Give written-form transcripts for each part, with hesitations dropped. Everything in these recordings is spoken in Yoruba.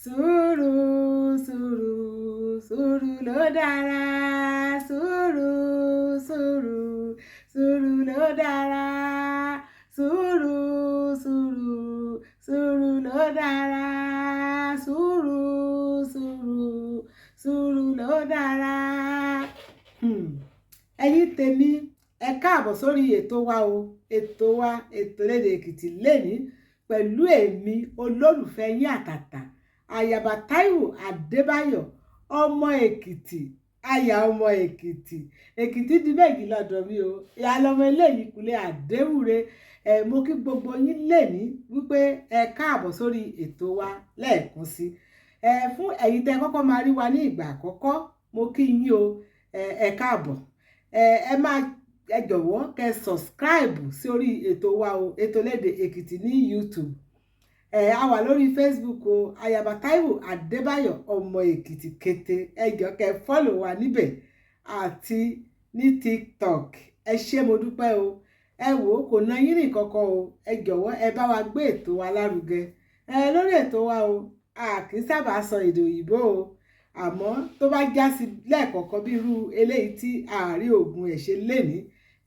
Sùúrù, sùúrù, sùúrù ló dára. Sùúrù, sùúrù, sùúrù ló dára. Sùúrù, sùúrù, sùúrù ló dára. Sùúrù, sùúrù, sùúrù ló dára. Ẹ̀yin tèmi, ẹ káàbọ̀ sórí ètò wa o, ètò wa, ètò lédè Èkìtì lẹ́ni pẹ̀lú èmi, olólùfẹ́ yín àtàtà, Àyàbá Táíwò Adébáyọ̀, ọmọ Èkìtì, àyà ọmọ Èkìtì. Èkìtì di méjì lọ́dọ̀ mi o, ìyá lọmọ eléyìí kúlẹ̀ Àdéwúre. Ẹ mo kí gbogbo yín lẹ́ni wípé ẹ káàbọ̀ sórí ètò wa lẹ́ẹ̀kan sí. Ẹ fún ẹ̀yin tẹ́ kọ́kọ́ máa rí wa ní ìgbà àkọ́kọ́, mo kí yín o, ẹ káàbọ̀. Ẹ máa, ẹ jọ̀wọ́, kẹ́ subscribe sí orí ètò wa o, ètò lédè Èkìtì ní YouTube. Ẹ a wà lórí Facebook o, Ayaba Táíwò Adébáyọ̀, ọmọ Èkìtì kété. Ẹ jọ̀ọ́, kẹ́ follow wa níbẹ̀ àti ní TikTok. Ẹ ṣé, mo dúpẹ́ o. Ẹ wò ó, kò ná yín ní kankan o. Ẹ jọ̀wọ́, ẹ bá wa gbé ètò wa lárugẹ. Ẹ lórí ètò wa o, a kì í sábà sọ èdè òyìnbó o, àmọ́ tó bá já sí lẹ́ẹ̀kọ̀ọ̀kan bí irú eléyìí tí àárí ògùn ẹ̀ ṣe lénìí,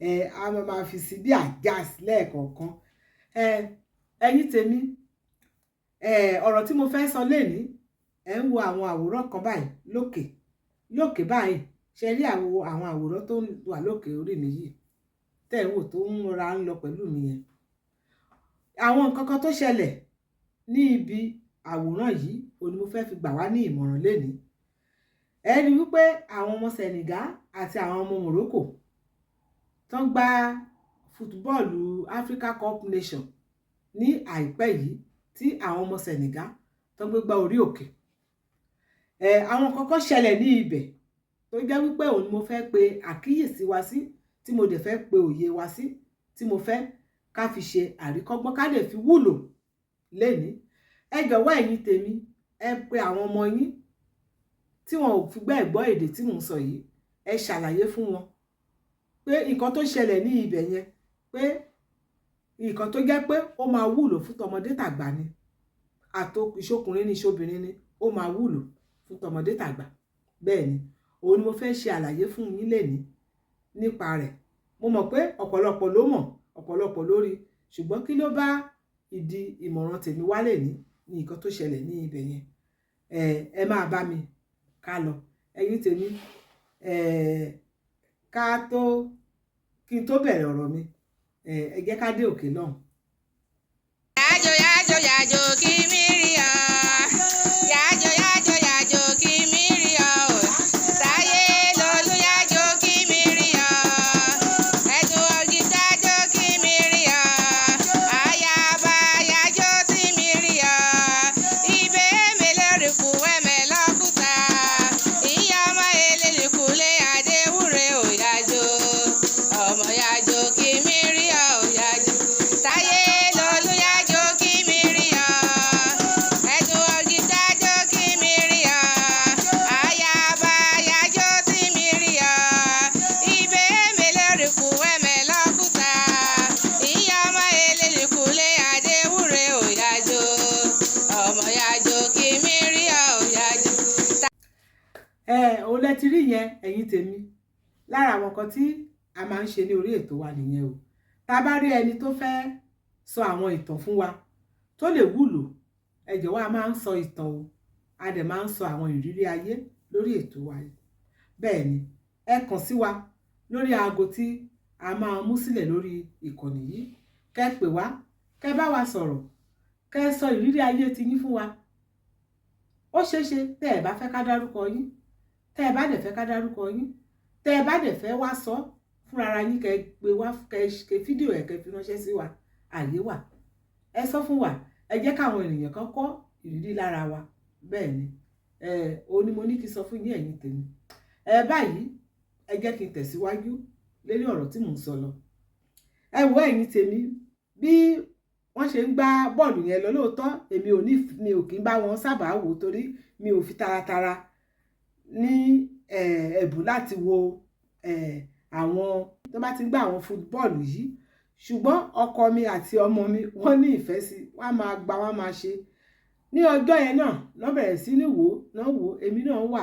ẹ a máa fi sí bí àjàs lẹ́ẹ̀kọ̀ọ̀kan. Ẹ ẹ̀yin tèmi, ẹ ọ̀rọ̀ tí mo fẹ́ sọ lénìí, ẹ ń wo àwọn àwòrán kan báyìí lókè lókè báyìí. Ṣe rí àwọn àwòrán tó wà lókè orí mi yìí tẹ́ ẹ̀ ń wò, tó ń ra ń lọ pẹ̀lú mi yẹn? Àwọn nǹkan kan tó ṣẹlẹ̀ ní ibi àwòrán yìí òun ni mo fẹ́ fi gbà wá ní ìmọ̀ràn lénìí. Ẹ rí wípé àwọn ọmọ Senegal àti àwọn ọmọ Morocco tó ń gbá football Africa Cup Nation ní àìpẹ́ yìí, tí àwọn ọmọ Senegal tó ń gbégbá orí òkè, ẹ àwọn kọ́kọ́ ṣẹlẹ̀ ní ibẹ̀ tó jẹ́ wípé òun ni mo fẹ́ pe àkíyèsí wa sí, tí mo dẹ̀ fẹ́ pe òye wa sí, tí mo fẹ́ ká fi ṣe àríkọ́gbọ́n, ká lè fi wúlò lénìí. Ẹ jọ̀wọ́, ẹ̀yin tèmi, ẹ pe àwọn ọmọ yín tí wọn ò fi gbẹ́ gbọ́ èdè tí mò ń sọ yìí. Ẹ ṣàlàyé fún wọn pé nǹkan tó ṣẹlẹ̀ ní ibẹ̀ yẹn, pé nǹkan tó jẹ́ pé ó máa wúlò fún tọmọdé tàgbà ni, àtò ìṣokùnrin ní ìṣobìnrin ni, ó máa wúlò fún tọmọdé tàgbà. Bẹ́ẹ̀ ni, òun ni mo fẹ́ ṣe àlàyé fún yín lénìí nípa rẹ̀. Mo mọ̀ pé ọ̀pọ̀lọpọ̀ ló mọ̀, ọ̀pọ̀lọpọ̀ lórí, ṣùgbọ́n kí ló bá ìdí ìmọ̀ràn tèmi wá lénìí ní nǹkan tó ṣẹlẹ̀ ní ibẹ̀ yẹn. Ẹ ẹ máa bá mi ká lọ, ẹ̀yin tèmi. Ẹ ká tó, kí n tó bẹ̀rẹ̀ ọ̀rọ̀ mi, ẹ jẹ́ ká dé òkè lọ́hùn. Yájò, yájò, yájò kí mi rí ọ. Yájò, yájò, yájò kí mi rí ọ. Táyé lolú, yájò kí mi rí ọ. Ẹ̀dùn ọ̀gìdájò kí mi rí ọ. Ayaba, yájò tí mi rí ọ. Ibẹ̀ mélòó ẹ̀mẹ́ lọ́kùtà. Ìyá ọmọ elélékùlé Adéwúre ò yájò. Ọmọ, yájò kí mi rí ọ ò yájò. Táyé lolú, yájò kí mi rí ọ. Ẹ̀dùn ọ̀gìdájò kí mi rí ọ. Ayaba, yájò tí mi rí ọ. Ibẹ̀ mélòó ẹ̀mẹ́ lọ́kùtà. Ìyá ọmọ elélékùlé Adéwúre ò yájò. Ọmọ, yájò kí mi rí ọ ò yájò. Ẹ òun lẹ ti rí yẹn, ẹ̀yin tèmi. Lára àwọn nǹkan tí a máa ń ṣe ní orí ètò wa nìyẹn o. Tá a bá rí ẹni tó fẹ́ sọ àwọn ìtàn fún wa tó lè wúlò, ẹ jọ̀wọ́, a máa ń sọ ìtàn o, a dẹ̀ máa ń sọ àwọn ìrírí ayé lórí ètò wa yìí. Bẹ́ẹ̀ ni, ẹ kàn sí wa lórí aago tí a máa mú sílẹ̀ lórí ìkànnì yìí. Kẹ́ pè wá, kẹ́ bá wa sọ̀rọ̀, kẹ́ sọ ìrírí ayé tiyín fún wa. Ó ṣeé ṣe tẹ́ ẹ bá fẹ́ ká dárúkọ yín. Tẹ́ ẹ bá dẹ̀ fẹ́ ká dárúkọ yín, tẹ́ ẹ bá dẹ̀ fẹ́ wá sọ fúnra ara yín, kẹ́ gbé wá, kẹ́ fídíò ẹ̀, kẹ́ fi ránṣẹ́ sí wa, àyè wà. Ẹ sọ fún wa, ẹ jẹ́ káwọn ènìyàn kan kọ́ ìrírí lára wa. Bẹ́ẹ̀ ni, ẹ ó ní mo ní kí n sọ fún yín, ẹ̀yin tèmi. Ẹ báyìí, ẹ jẹ́ kí n tẹ̀síwájú lérí ọ̀rọ̀ tí mò ń sọ lọ. Ẹ wo, ẹ̀yin tèmi, bí wọ́n ṣe ń gbá bọ́ọ̀lù yẹn lọ, lóòótọ́ èmi ò ní, mi ò kí ń bá wọn sábà wò, torí mi ò fi taratara ní ẹ̀bùn láti wo àwọn tó bá ti ń gbá àwọn football yìí. Ṣùgbọ́n ọkọ mi àti ọmọ mi, wọ́n ní ìfẹ́ sí, wọ́n á máa gba, wọ́n á máa ṣe. Ní ọjọ́ yẹn náà lọ́ bẹ̀rẹ̀ sí ní wò ó náà wò ó. Èmi náà wà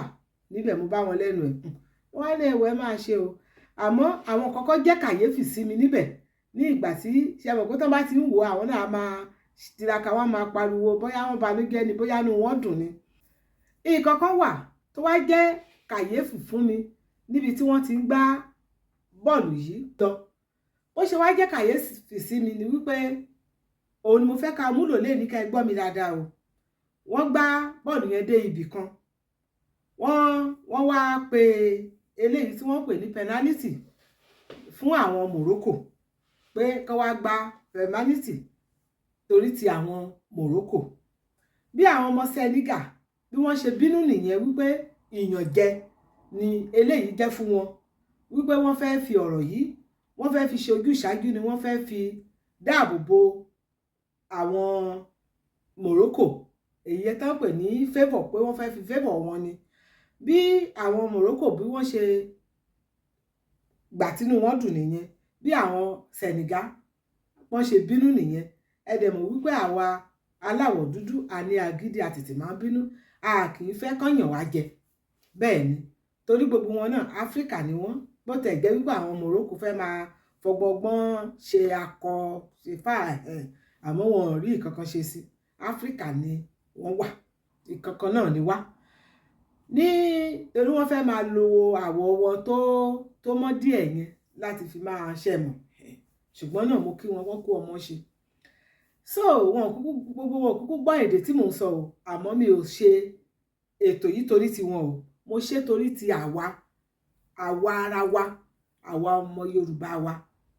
níbẹ̀, mo bá wọn lẹ́nu ẹ̀. Wọ́n á ní ẹ̀wọ̀ ẹ máa ṣe o. Àmọ́ àwọn kọ́kọ́ jẹ́ kàyéfì sí mi níbẹ̀ ní ìgbà tí ṣe mọ̀ pé tán bá ti ń wò ó, àwọn náà máa tiraka, wọ́n máa pariwo, bóyá wọ́n banújẹ́ ni, bóyá inú wọn dùn ni. Nǹkan kan wà tó wá jẹ́ kàyéfì fún mi níbi tí wọ́n ti ń gbá bọ́ọ̀lù yìí lọ. Bó ṣe wá jẹ́ kàyéfì sí mi ni wípé òun ni mo fẹ́ ká múlò lé ní ká ẹ gbọ́ mi dáadáa o. Wọ́n gbá bọ́ọ̀lù yẹn dé ibì kan, wọ́n wá pe eléyìí tí wọ́n pè ní penalty fún àwọn Morocco, pé kán wá gba penalty torí ti àwọn Morocco. Bí àwọn ọmọ Senegal bí wọ́n ṣe bínú nìyẹn, wípé ìyànjẹ ni eléyìí jẹ́ fún wọn, wípé wọ́n fẹ́ fi ọ̀rọ̀ yìí, wọ́n fẹ́ fi ṣe ojúṣàájú ni, wọ́n fẹ́ fi dáàbò bo àwọn Morocco, èyí tán pè ní favour, pé wọ́n fẹ́ fi favour wọn ni. Bí àwọn Morocco bí wọ́n ṣe gbà tínú wọn dùn nìyẹn, bí àwọn Senegal wọ́n ṣe bínú nìyẹn. Ẹ dẹ̀ mọ̀ wípé àwa aláwọ̀ dúdú, a ní agídí, a tètè máa ń bínú, a kì í fẹ́ kọ́yàn wá jẹ. Bẹ́ẹ̀ ni, torí gbogbo wọn náà Áfíríkà ni wọ́n. Bó tẹ̀ jẹ́ wípé àwọn Morocco fẹ́ máa fọgbọ́gbọ́n ṣe akọ ṣe fà ẹ̀, àmọ́ wọn ò rí ìkankan ṣe sí. Áfíríkà ni wọ́n wà, ìkankan náà ni wá ní, torí wọ́n fẹ́ máa lo àwọ̀ wọn tó mọ́ díẹ̀ yẹn láti fi máa ṣẹ̀ mọ̀. Ṣùgbọ́n náà, mo kí wọn, wọ́n kó ọmọ ṣe. So wọn kúkú, gbogbo wọn kúkú gbọ́ èdè tí mò ń sọ o. Àmọ́ mi ò ṣe ètò yìí torí tiwọn o, mo ṣe torí ti àwa ara wa, àwa ọmọ Yorùbá wa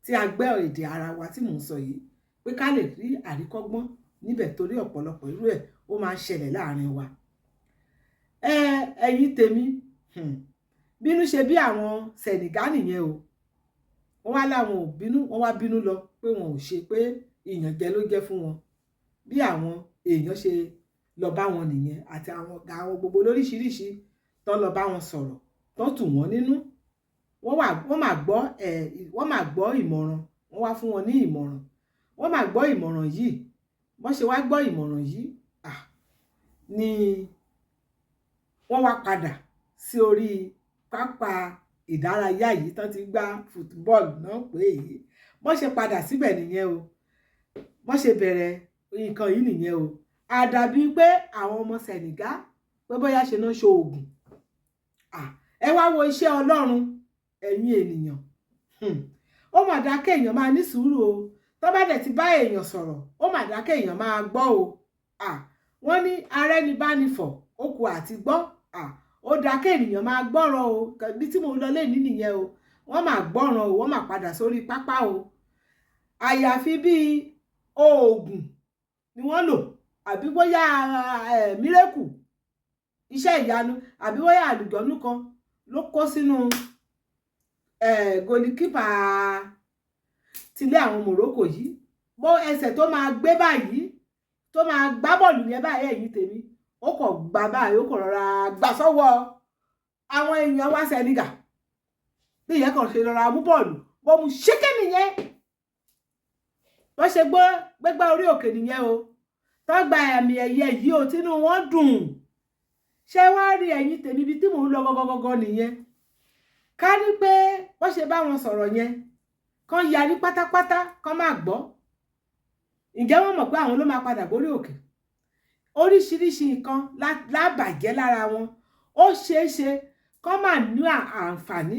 tí a gbọ́ èdè ara wa tí mò ń sọ yìí, pé ká lè rí àríkọ́gbọ́n níbẹ̀, torí ọ̀pọ̀lọpọ̀ irú ẹ̀ ó máa ń ṣẹlẹ̀ láàrin wa. Ẹ ẹ̀yin tèmi, bínú ṣe bí àwọn Senegal nìyẹn o. Wọ́n wá láwọn ò bínú, wọ́n wá bínú lọ pé wọn ò ṣe, pé ìyànjẹ ló jẹ́ fún wọn. Bí àwọn èèyàn ṣe lọ bá wọn nìyẹn, àti àwọn ọ̀gá àwọn gbogbo lóríṣiríṣi tó lọ bá wọn sọ̀rọ̀, tó tù wọ́n nínú. Wọ́n wà, wọ́n máa gbọ́ ẹ̀, wọ́n máa gbọ́ ìmọ̀ràn, wọ́n wá fún wọn ní ìmọ̀ràn. Wọ́n máa gbọ́ ìmọ̀ràn yìí. Wọ́n ṣe wá gbọ́ ìmọ̀ràn yìí ni wọ́n wá padà sí orí pápá ìdárayá yìí tán ti gbá football náà pé èyí. Wọ́n ṣe padà síbẹ̀ nìyẹn o, wọ́n ṣe bẹ̀rẹ̀ nǹkan yìí nìyẹn o. Àdàbí pé àwọn ọmọ Senegal, pé bóyá ṣe náà ṣe oògùn. Ẹ wá wo iṣẹ́ Ọlọ́run, ẹ̀yin ènìyàn. Ó mà dá kéèyàn máa ní sùúrù o. Tó bá dẹ̀ ti bá èèyàn sọ̀rọ̀, ó mà dá kéèyàn máa gbọ́ o. Wọ́n ní arẹ́nibánifọ̀ ó kù àti gbọ́. Ó dá kéèyàn máa gbọ́rọ̀ o. Bí tí mo lọ lé ní nìyẹn o. Wọ́n máa gbọ́ràn o, wọ́n máa padà sórí pápá o. Àyàfi bíi oògùn ni wọ́n lò, àbí bóyá miracle, iṣẹ́ ìyanu, àbí bóyá àlùjọ̀nú kan ló kó sínú goalkeeper tilé àwọn Morocco yìí, bó ẹsẹ̀ tó máa gbé báyìí, tó máa gbá bọ́ọ̀lù yẹn báyìí. Ẹ̀yìn tèmi, ó kọ̀ gbá báyìí, ó kọ̀ rọra gbà sọ́wọ́ àwọn èèyàn wá Senegal. Bí ìyẹn kàn ṣe rọra mú bọ́ọ̀lù, bó mu ṣíkẹ́ nìyẹn, bó ṣe gbọ́ gbégbá orí òkè nìyẹn o, tó gba àmì ẹ̀yẹ yìí o, tínú wọn dùn. Ṣé wàá rí, ẹ̀yin tèmi, ibi tí mò ń lọ gọgọgọgọ nìyẹn. Ká ní pé wọ́n ṣe bá wọn sọ̀rọ̀ yẹn, kán yarí pátápátá, kán má gbọ́, ǹjẹ́ wọ́n mọ̀ pé àwọn ló máa padà borí òkè? Oríṣiríṣi nǹkan lábàjẹ́ lára wọn. Ó ṣeé ṣe kán má ní àǹfààní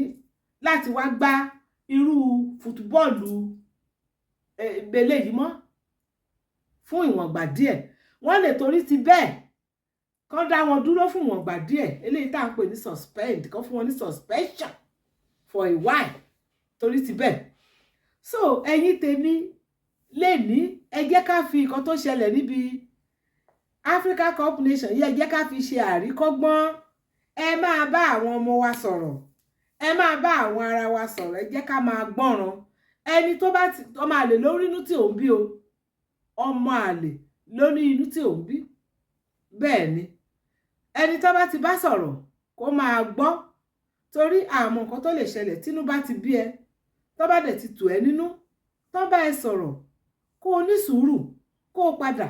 láti wá gbá irú football eléyìí mọ́ fún ìwọ̀ngbà díẹ̀. Wọ́n lè torí ti bẹ́ẹ̀ kán dá wọn dúró fún ìwọ̀ngbà díẹ̀, eléyìí tá à ń pè ní suspend, kán fún wọn ní suspension for a while torí ti bẹ́ẹ̀. So ẹ̀yin tèmi, lè ní ẹ jẹ́ ká fi nǹkan tó ṣẹlẹ̀ níbi Africa Cup Nation yìí, ẹ jẹ́ ká fi ṣe àríkọ́gbọ́n. Ẹ máa bá àwọn ọmọ wa sọ̀rọ̀, ẹ máa bá àwọn ara wa sọ̀rọ̀, ẹ jẹ́ ká máa gbọ́ràn. Ẹni tó bá ti ọmọ àlè lórí inú tí òun bí o, ọmọ àlè lórí inú tí òun bí. Bẹ́ẹ̀ ni, ẹni tó bá ti bá sọ̀rọ̀, kó máa gbọ́, torí àmọ́ nǹkan tó lè ṣẹlẹ̀ tínú bá ti bí ẹ. Tó bá dẹ̀ ti tù ẹ́ nínú, tó bá ẹ sọ̀rọ̀, kó o ní sùúrù, kó o padà,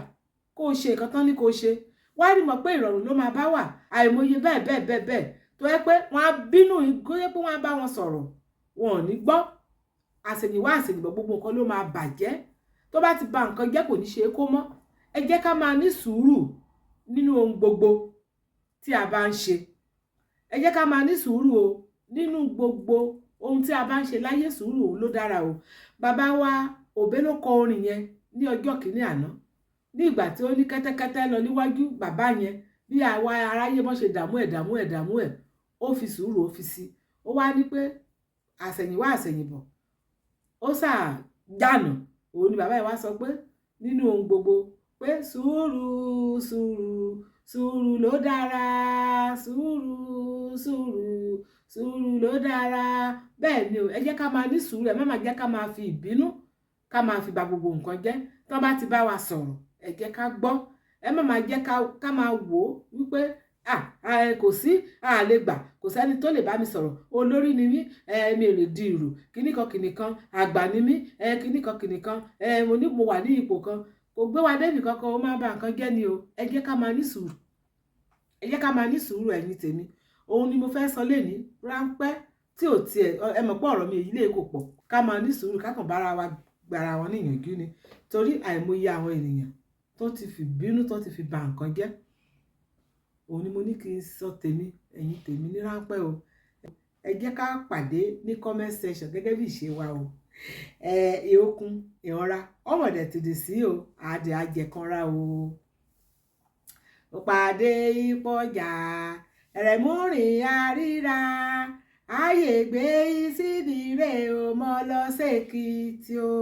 kó o ṣe nǹkan tán ní kó o ṣe. Wá rí mọ̀ pé ìrọ̀rùn ló máa bá wà. Àìmọye bẹ́ẹ̀ bẹ́ẹ̀ bẹ́ẹ̀ bẹ́ẹ̀ tó yẹ pé wọ́n á bínú, kó yẹ pé wọ́n á bá wọn sọ̀rọ̀, wọn ò ní gbọ́. Àṣẹ̀yìnwá àṣẹ̀yìnbọ̀, gbogbo nǹkan ló máa bàjẹ́. Tó bá ti ba nǹkan jẹ́, kò ní ṣe é kó mọ́. Ẹ jẹ́ ká máa ní sùúrù nínú ohun gbogbo tí a bá ń ṣe. Ẹ jẹ́ ká máa ní sùúrù o nínú gbogbo ohun tí a bá ń ṣe láyé. Sùúrù òun ló dára o. Bàbá wa Òbé ló kọ orin yẹn ní ọjọ́ kìíní àná, ní ìgbà tí ó ní kẹ́tẹ́kẹ́tẹ́ lọ níwájú bàbá yẹn. Bí àwa aráyé bọ́n ṣe dààmú ẹ̀, dààmú ẹ̀, dààmú ẹ̀, ó fi sùúrù, ó fi sí. Ó wá ní pé àṣẹ̀yìnwá àṣẹ̀yìnbọ̀, ó sà jànà. Òun ni bàbá yẹn wá sọ pé nínú ohun gbogbo pé sùúrù, sùúrù, sùúrù ló dára, sùúrù, sùúrù, sùúrù ló dára. Bẹ́ẹ̀ ni o, ẹ jẹ́ ká máa ní sùúrù. Ẹ má máa jẹ́ ká máa fi ìbínú, ká máa fi ba gbogbo nǹkan jẹ́. Tí wọ́n bá ti bá wa sọ̀rọ̀, ẹ jẹ́ ká gbọ́. Ẹ má máa jẹ́ ká máa wò ó wípé kò sí, a lè gbà, kò sẹ́ni tó lè bá mi sọ̀rọ̀, olórí ni mí, ẹ mi ò lè di ìrù kíní kan kíní kan, àgbà ni mí, ẹ kíní kan kíní kan, ẹ mo ní mo wà ní ipò kan. Kò gbé wa débi kankan, ó máa ba nǹkan jẹ́ ni o. Ẹ jẹ́ ká máa ní sùúrù, ẹ jẹ́ ká máa ní sùúrù. Ẹ̀yin tèmi, òun ni mo fẹ́ sọ lénìí ráńpẹ́ tí ò tiẹ̀. Ẹ mọ̀ pé ọ̀rọ̀ mi èyí lè kò pọ̀. Ká máa ní sùúrù, ká kàn bára wa gbara wọn níyànjú ni, torí àìmọye àwọn ènìyàn tó ti fi bínú, tó ti fi ba nǹkan jẹ́. Òun ni mo ní kí n sọ tèmi, ẹ̀yin tèmi, ní ráńpẹ́ o. Ẹ jẹ́ ká pàdé ní comment section gẹ́gẹ́ bí ìṣe wa o. Ẹ ìhókun ìhànra ọmọdé tìdí sí o, àdè àjẹkànra o. Pàdé ìpọ̀jà ẹ̀rẹ̀múrìn àríra ààyè gbé síbi rẹ̀ o, mọ́ lọ sẹ́kìtì o.